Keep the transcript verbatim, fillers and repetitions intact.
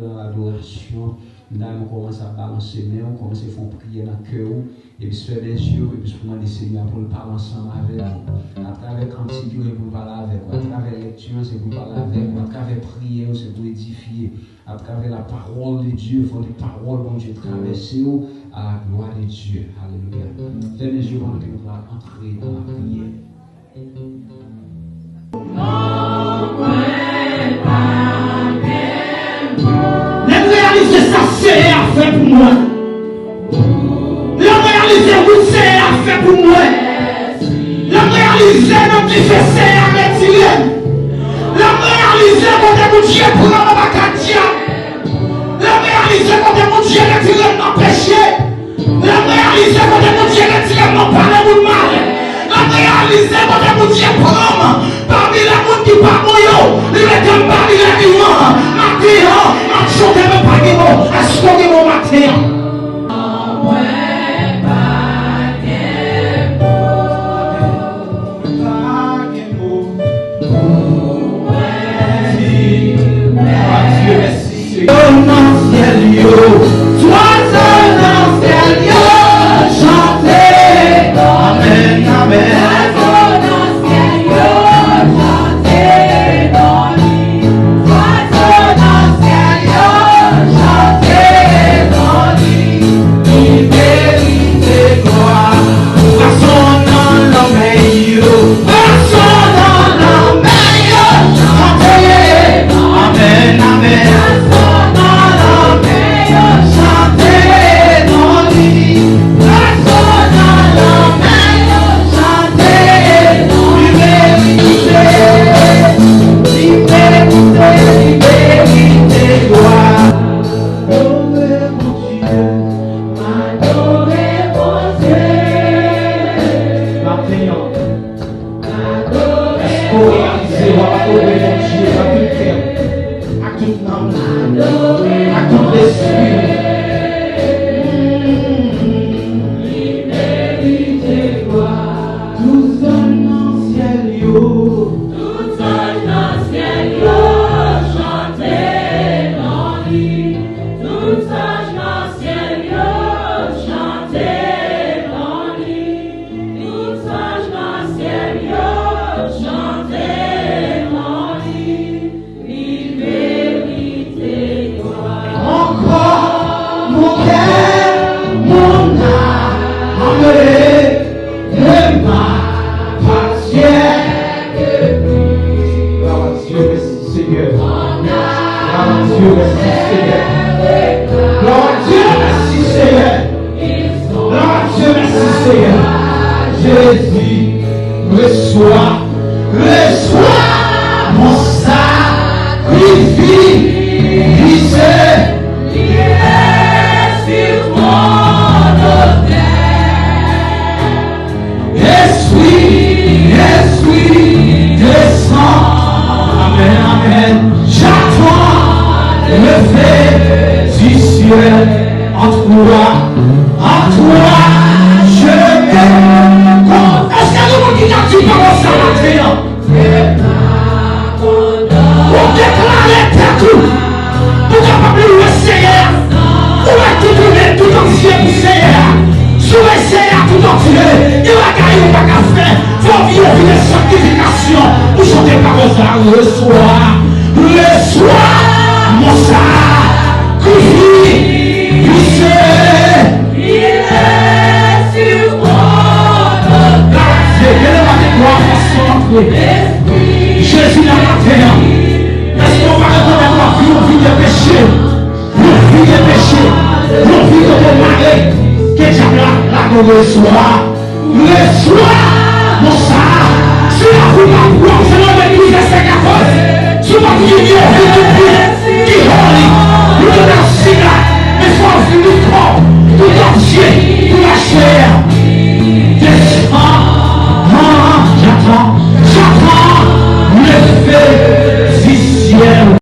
Nan adorasyon, m ta renmen w kòmanse ap balanse men w, kòmanse fè yon priyè nan kè w, epi fèmen je w, epi pou mande Senyè a pou l pale ansanm avèk ou. Atravè kantik yo, se pou l pale avèk ou. Atravè lèkti yo, se pou l pale avèk ou. Atravè priyè yo, se pou edifye. Atravè la parole de Dieu, fò li pawòl Bondye travèse w à la gloire de Dieu. Alelouya. Fèmen je w pandan ke nou pral antre nan lapriyè. Lè m reyalize sa Senyè a fè pou mwen. Lè m reyalize wout Senyè a fè pou mwen. Lè m reyalize nan dife Senyè a retire m. Lè m reyalize kote Bondye pran m anba kat dyab. Lè m reyalize kote Bondye retire m nan peche. Lè m reyalize kote Bondye retire m nan pale moun mal. Lè m reyalize kote Bondye pran m pami lè moun ki pa bon yo, li mete m pami lè vivan. Maten an, m ap chante men pa gen mo. Èske w gen mo maten an? Mwen pa gen mo. Pa gen mo. Pou mwen di, Bondye mèsi. Nan syèl yo, twazò nan syèl yo, chante. Amèn, amèn. Twazò nan syèl yo, chante non li. Twazò nan syèl yo, chante non li. Li merite glwa. Pwason nan lanmè yo, pwason nan lanmè yo, chante. Amèn, amèn. Pwason nan lanmè yo, chante non li. Pwason nan lanmè yo, chante. Li merite, li merite, li merite glwa. Adore Bondye. Adore Bondye. Maten an, èske w reyalize w ap adore Bondye ak tout kè w, ak tout nanm ou, ak tout lespri w? Li merite glwa. Tout zanj nan syèl yo. Tout zanj nan syèl yo chante non li. Tout zanj nan syèl yo chante non li. Tout zanj nan syèl yo chante non li. Li merite glwa. Mon corps, mon cœur, mon âme, ne m'appartient que lui. Gloire à Dieu, merci Seigneur. Gloire à Dieu, merci Seigneur. Gloire à Dieu, merci Seigneur. Gloire à Dieu, merci Seigneur. Jésus, reçois, reçois mon sacrifice. Il est sur mon autel. Esprit, Esprit, descends. Amen, amen. J'attends le feu du ciel. En toi, en toi, je me con-, èske gen moun ki ka di pawòl sa maten an? Ou deklare tèt ou pou w kapab louwe Senyè a. Ou wè tout ou menm tout antye pou Senyè a. Si w wè Senyè a tout antye, gen bagay ou pa ka fè. Fò w vire, vire sanktifikasyon pou chante pawòl sa. Reçois, reçois mon sacrifice. Bondye, gen lè pa gen glwa fason antre. Jezi nan maten an, èske w pa rekonèt w ap viv yon vi de peche? Yon vi de peche, yon vi kote w mare, ke dyab la lage w resevwa. Resevwa non sa a. Si lakou pa pwòp, se nan legliz vèsè katòz. Si w pa vini yon vi ki pwòp, ki holy, nou te nan sila, men fò w vini pwòp, tout antye, pou mache a.